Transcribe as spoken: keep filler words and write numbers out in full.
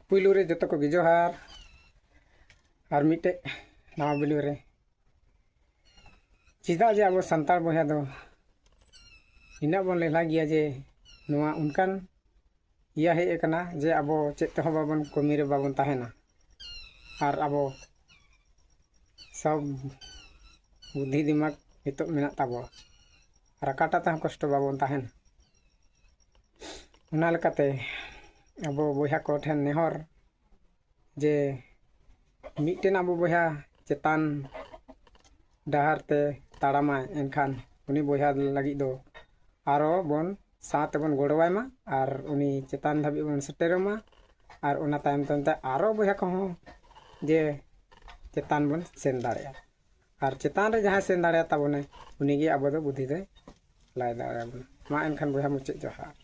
ᱯᱩᱭᱞᱩ ᱨᱮ ᱡᱚᱛᱚ ᱠᱚᱜᱮ ᱡᱚᱦᱟᱨ᱾ ᱟᱨ ᱢᱤᱫᱴᱮᱡ ᱱᱟᱣᱟ video ᱨᱮ, ᱪᱮᱫᱟᱜ ᱡᱮ ᱟᱵᱚ ᱥᱟᱱᱛᱟᱲ ᱵᱚᱭᱦᱟ ᱫᱚ ᱱᱤᱱᱟᱹᱜ ᱵᱚᱱ ᱞᱮᱞᱦᱟ ᱜᱮᱭᱟ ᱡᱮ ᱱᱚᱣᱟ ᱚᱱᱠᱟᱱ ᱤᱭᱟᱹ ᱦᱮᱡ ᱟᱠᱟᱱᱟ ᱡᱮ ᱟᱵᱚ ᱪᱮᱫ ᱛᱮᱦᱚᱸ ᱵᱟᱵᱚᱱ ᱠᱟᱹᱢᱤ ᱨᱮ ᱵᱟᱵᱚᱱ ᱛᱟᱦᱮᱱᱟ᱾ ᱟᱨ ᱟᱵᱚ ᱥᱚᱵ ᱵᱩᱫᱽᱫᱷᱤ ᱫᱤᱢᱟᱜᱽ ᱱᱤᱛᱚᱜ ᱢᱮᱱᱟᱜ ᱛᱟᱵᱚᱣᱟ, ᱟᱨ ᱚᱠᱟᱴᱟᱜ ᱛᱮᱦᱚᱸ ᱠᱚᱥᱴᱚ ᱵᱟᱵᱚᱱ ᱛᱟᱦᱮᱱᱟ᱾ ᱚᱱᱟ ᱞᱮᱠᱟᱛᱮ ᱟᱵᱚ ᱵᱚᱭᱦᱟ ᱠᱚ ᱴᱷᱮᱱ ᱱᱮᱦᱚᱨ ᱡᱮ ᱢᱤᱫᱴᱮᱱ ᱟᱵᱚ ᱵᱚᱭᱦᱟ ᱪᱮᱛᱟᱱ ᱰᱟᱦᱟᱨ ᱛᱮ ᱛᱟᱲᱟᱢᱟᱭ, ᱮᱱᱠᱷᱟᱱ ᱩᱱᱤ ᱵᱚᱭᱦᱟ ᱞᱟᱹᱜᱤᱫ ᱫᱚ ᱟᱨᱚ ᱵᱚᱱ ᱥᱟᱶ ᱛᱮᱵᱚᱱ ᱜᱚᱲᱚᱣᱟᱭ ᱢᱟ ᱟᱨ ᱩᱱᱤ ᱪᱮᱛᱟᱱ ᱫᱷᱟᱹᱵᱤᱡ ᱵᱚᱱ ᱥᱮᱴᱮᱨᱚᱜ ᱢᱟ᱾ ᱟᱨ ᱚᱱᱟ ᱛᱟᱭᱚᱢ ᱛᱟᱭᱚᱢ ᱛᱮ ᱟᱨᱚ ᱵᱚᱭᱦᱟ ᱠᱚᱦᱚᱸ ᱡᱮ ᱪᱮᱛᱟᱱ ᱵᱚᱱ ᱥᱮᱱ ᱫᱟᱲᱮᱭᱟᱜᱼᱟ᱾ ᱟᱨ ᱪᱮᱛᱟᱱ ᱨᱮ ᱡᱟᱦᱟᱸᱭ ᱥᱮᱱ ᱫᱟᱲᱮᱭᱟᱜ ᱛᱟᱵᱚᱱᱟᱭ, ᱩᱱᱤᱜᱮ ᱟᱵᱚ ᱫᱚ ᱵᱩᱫᱽᱫᱷᱤ ᱫᱚᱭ ᱞᱟᱭ ᱫᱟᱲᱮᱭᱟᱵᱚᱱᱟ᱾ ᱢᱟ ᱮᱱᱠᱷᱟᱱ ᱵᱚᱭᱦᱟ, ᱢᱩᱪᱟᱹᱫ ᱡᱚᱦᱟᱨ᱾